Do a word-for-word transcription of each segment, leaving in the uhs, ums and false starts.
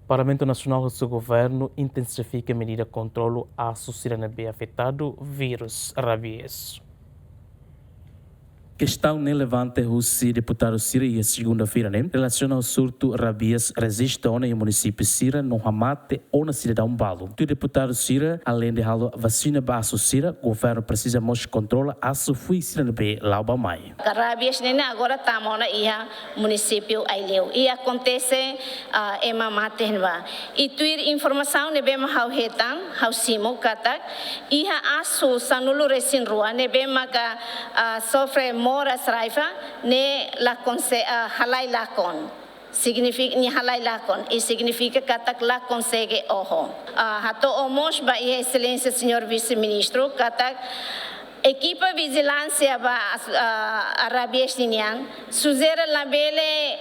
Parlamentu Nasionál husu governu intensifika medida kontrolu asu sira ne'ebé afetadu vírus rabies. Kestaun ne'e levanta husi deputadu sira iha segunda-feira ne'e relasiona ho surtu rabies rejista ona iha munisípiu sira no hamate ona sidadaun balu. Tuir deputadu sira, aleinde halo vasina ba asu sira, governu presiza mós kontrola asu fuik sira ne'ebé la'o bá mai. Rabies ne'e agora tama ona iha munisípiu Aileu. I akontese, ah, ema mate ne'ebá. I tuir informasaun ne'ebé mak ha'u hetan, ha'u simu katak iha asu sanulu-resin-rua ne'ebé maka, ah, sofre moras raifa, ne'e la konse-, ah, halai lakon. Signifika, nia halai lakon. I signifika katak la konsege oho. Ah, hato'o mós ba iha Exelénsia Señór Vise-Ministru katak ekipa vijilánsia ba as-, ah, rabies ninian, sujere labele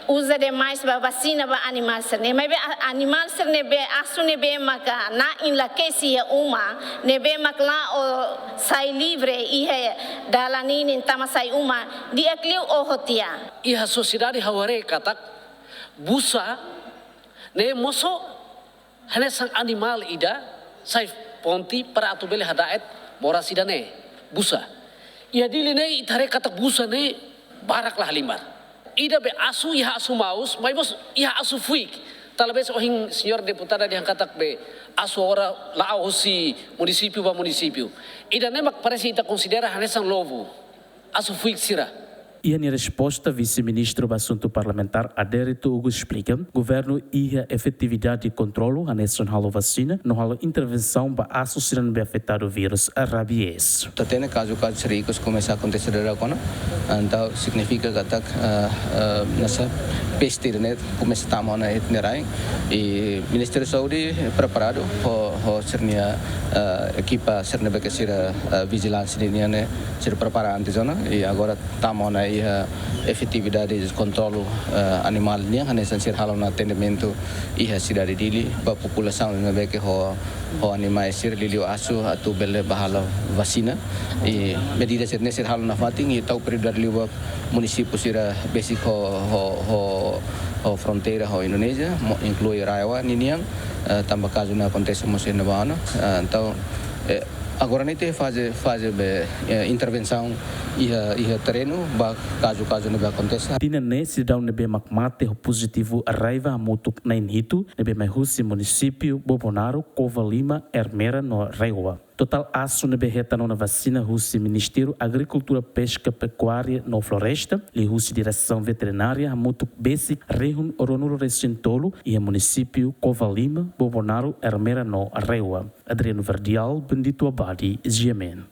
uza demais ba vasina ba animál sira-ne'e. Maibé a-, animál sira ne'ebé, asu ne'ebé maka na'in la kesi iha uma, ne'ebé mak la'o sai livre iha dalan ninin tama sai uma, di'ak liu oho tiha. Iha sosiedade ha'u haree katak busa ne'e mosu hanesan animál ida sai ponte para atu bele hada'et moras ida-ne'e. Busa. Iha Dili ne'e ita haree katak busa ne'e barak la halimar. Ida be asu, iha asu maus, maibé mós iha asu fuik. Talvés ohin señora deputada dehan katak be asu agora la'o husi munisípiu ba munisípiu. Ida-ne'e mak parese ita konsidera hanesan lobo. Asu fuik sira. Iha nia resposta, Vise-Ministru ba Asuntu Parlamentár Adérito Hugo esplika, governu iha efetividade kontrolu hanesan halo vasina no halo intervensaun ba asu sira ne'ebé afetadu vírus rabies. Ita hatene kazu-kazu sira ikus komesa akontese daudaun ona, entaun signifika katak, eh, eh, hanesan peste ne'e komesa tama ona iha ita-nia rain. I Ministériu Saúde preparadu ho, ho sira-nia, eh, ekipa sira ne'ebé ke sira, eh, vijilánsia ninian ne'e sira prepara antes ona. I agora tama ona iha efetividade kontrolu, eh, animál nian, hanesan sira halo ona atendimentu iha sidade Dili ba populasaun ne'ebé ke ho, ho animais sira liuliu asu atu bele bá halo vasina. I medida sira-ne'e sira halo nafatin i tau prioridade liu ba munisípiu sira besik ho, ho, ho, ho fronteira ho Indonézia, mo-, inklui RAEOA ninian, eh, tanba kazu ne'e akontese mós iha ne'ebá ona. Eh, entaun, eh, agora ne'e iha faze, faze be, eh, intervensaun iha, iha terrenu ba kazu-kazu ne'ebé akontese. Tinan ne'e sidadaun ne'ebé mak mate ho pozitivu raiva hamutuk na'in hitu, ne'ebé mai husi munisípiu Bobonaro, Covalima, Ermera no RAEOA. Totál asu ne'ebé hetan ona vasina husi Ministériu Agrikultura, Peska, Pekuária no Floresta, liuhusi Diresaun Veterinária hamutuk besik rihun ruanulu-resin-tolu iha munisípiu Covalima, Bobonaro, Ermera no RAEOA. Adriano Verdial, Bendito Abadi, G M N.